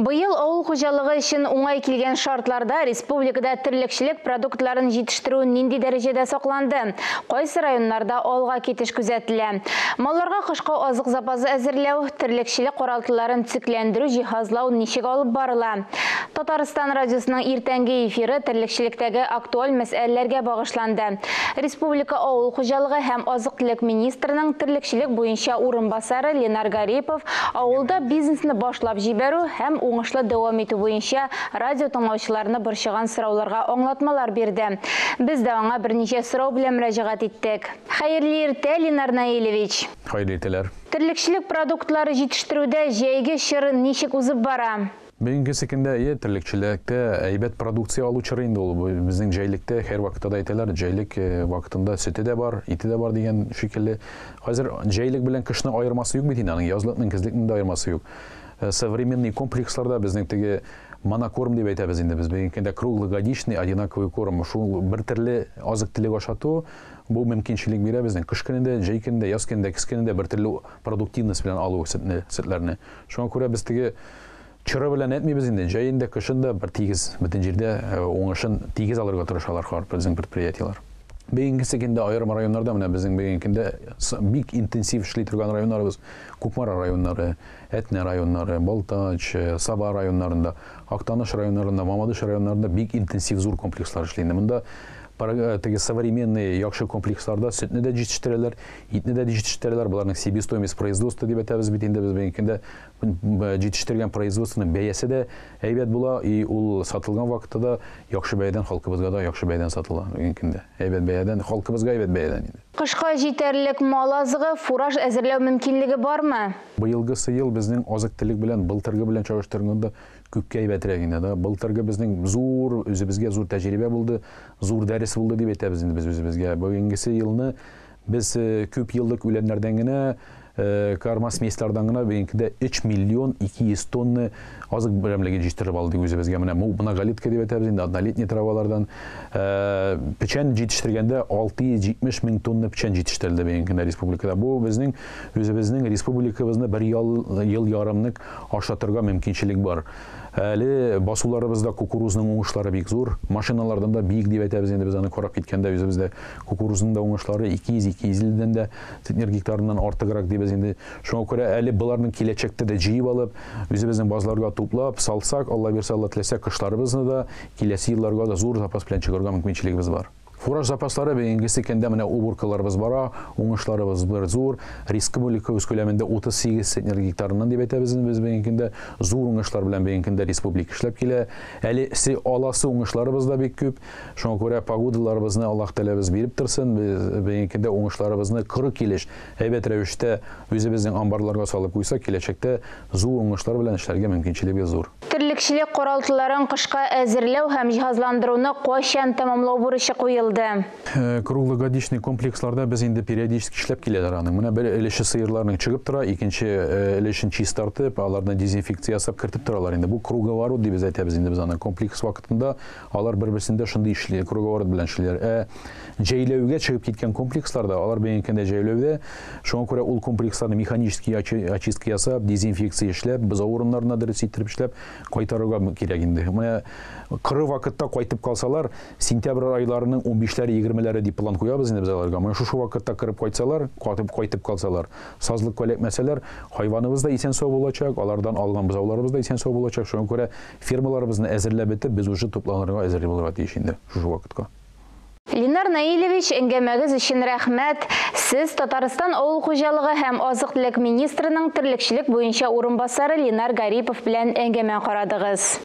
Быел авыл хуҗалыгы өчен уңай килгән шартларда республикада терлекчелек продуктларын җитештерү нинди дәрәҗәдә сакланды? Кайсы районнарда алга китеш күзәтелә? Малларга кышкы азык запасы әзерләү, терлекчелек каралтыларын төзекләндерү, җиһазлау ничек алып барыла? Татарстан радиосының иртәнге эфиры терлекчелектәге актуаль мәсьәләләргә багышланды. Республика авыл хуҗалыгы һәм азык-төлек министрының терлекчелек буенча урынбасары Ленар Гарипов авылда бизнесны башлап җибәрү һәм уңышлы дәвам итү буенча радио тыңлаучыларны борчыган сорауларга аңлатмалар бирде. Без дә аңа берничә сорау белән мөрәҗәгать иттек. Хәерле иртә, Ленар Наилевич. Хәерле иртәләр. Терлекчелек продуктлары җитештерүдә җәйге чор ничек узып бара? Бүгенгесе көндә әйе, терлекчелектә әйбәт продукция алу чоры инде ул. Безнең җәйлектә һәр вакытта да әйтәләр, җәйлек вакытында сөте дә бар, ите дә бар дигән шикелле. Хәзер җәйлек белән кышны аермасы юк бит инде аның, язлыкның, көзлекнең дә аермасы юк. Современный комплексларда безнең теге монокорм дип әйтәбез инде без бүгенге көндә круглогодичный одинаковый корм. Шул бер төрле азык-төлек ашату бу мөмкинчелек бирә безнең кыш көнендә, җәй көнендә, яз көнендә, көз көнендә бер төрле продуктивность белән алу сөтне, сөтләрне. Шуңа күрә без теге чоры белән әйтмибез инде, җәен дә, кышын да бер тигез, бөтен җирдә уңышын тигез алырга тырышалар һәр безнең предприятиеләр. Бүгенгесе көндә аерым районнарда, менә безнең бүгенге көндә бик интенсив эшли торган районнарыбыз Кукмара районнары, Әтнә районнары, Балтач, Саба районнарында, Актаныш районнарында, Мамадыш районнарында бик интенсив зур комплекслар эшли инде. Монда теге современный яхшы комплексларда сөтне дә җитештерәләр, итне дә җитештерәләр. Боларның себестоимость производства дип әйтәбез бит инде без бүгенге көндә җитештергән производствоның бәясе дә әйбәт була, и ул сатылган вакытта да яхшы бәядән халкыбызга да яхшы бәядән сатыла бүгенге көндә. Әйбәт бәядән, халкыбызга әйбәт бәядән инде. Кышка җитәрлек мал азыгы, фураж әзерләү мөмкинлеге бармы? Быелгысы ел безнең азык-төлек белән былтыргы белән чагыштырганда күпкә әйбәтрәк инде, да. Былтыргы безнең зур, үзебезгә зур тәҗрибә булды, зур дәрес булды дип әйтәбез инде без үзебезгә. Бүгенгесе елны без күп еллык үләннәрдән генә, корма смесьлардан гына бүгенге көндә 3 миллион 200 тонна азык берәмлеге җитештереп алдык үзебезгә. Менә бу многолетка дип әйтәбез инде, однолетний травалардан. Печән җитештергәндә 670 мең тонна печән җитештерелде бүгенге көндә республикада. Бу безнең үзебезнең республикабызны бер ел ярымнык ашатырга мөмкинчелек бар. Әле басуларыбызда кукурузның уңышлары бик зур. Машиналардан да бик дип әйтәбез инде без аны карап киткәндә үзебездә кукурузның да уңышлары 200-250 дә центнер гектарыннан артыграк дибез инде. Шуңа күрә әле боларның киләчәктә дә җыеп алып, үзебезнең базларга туплап, салсак, Алла бирсә, Алла теләсә, кышларыбызны да киләсе елларга да зур запас белән чыгарга мөмкинчелегебез бар. Фураж запаслары бүгенгесе көндә менә уборкаларыбыз бара, уңышларыбыз бер зур, республика үз күләмендә 38 центнер гектарыннан дип әйтәбез инде без бүгенге көндә зур уңышлар белән бүгенге көндә республика эшләп килә. Әле аласы уңышларыбыз да бик күп. Шуңа күрә погодаларыбызны Аллаһ Тәгаләбез биреп торсын. Без бүгенге көндә уңышларыбызны коры килеш әйбәт рәвештә үзебезнең амбарларга салып куйсак, киләчәктә зур уңышлар белән эшләргә мөмкинчелегебез зур. Терлекчелек каралтыларын кышка әзерләү һәм җиһазландыруны кайчан тәмамлау бурычы куелды? Круглогодичный комплексларда без инде периодически эшләп киләләр аның. Менә бер өлеше сыерларның чыгып тора, икенче өлешен чистартып, аларны дезинфекция ясап кертеп торалар инде. Бу круговорот дип без әйтәбез инде без аны. Комплекс вакытында алар бер-берсендә шундый эшли, круговорот белән эшлиләр. Җәйләүгә чыгып киткән комплексларда, алар бүгенге көндә җәйләүдә, шуңа күрә ул комплексларны механический очистка ясап, дезинфекция эшләп, бозау урыннарына дөрес иттереп эшләп кайтарырга кирәк инде. Менә коры вакытта кайтып калсалар, сентябрь айларының 15-ләре, 20-ләре дип план куябыз инде без аларга. Менә шушы вакытта кырып кайтсалар, кайтып калсалар, сазлыкка эләкмәсәләр, хайваныбыз да исән-сау булачак, алардан алган бозауларыбыз да исән-сау булачак. Шуңа күрә фермаларыбызны әзерләп бетеп, без уже тупланырга әзер булырга тиеш инде шушы вакытка. Ленар Наилевич, әңгәмәгез өчен рәхмәт. Сез Татарстан авыл хуҗалыгы һәм азык-төлек министрының терлекчелек буенча урынбасары Ленар Гарипов белән әңгәмә карадыгыз.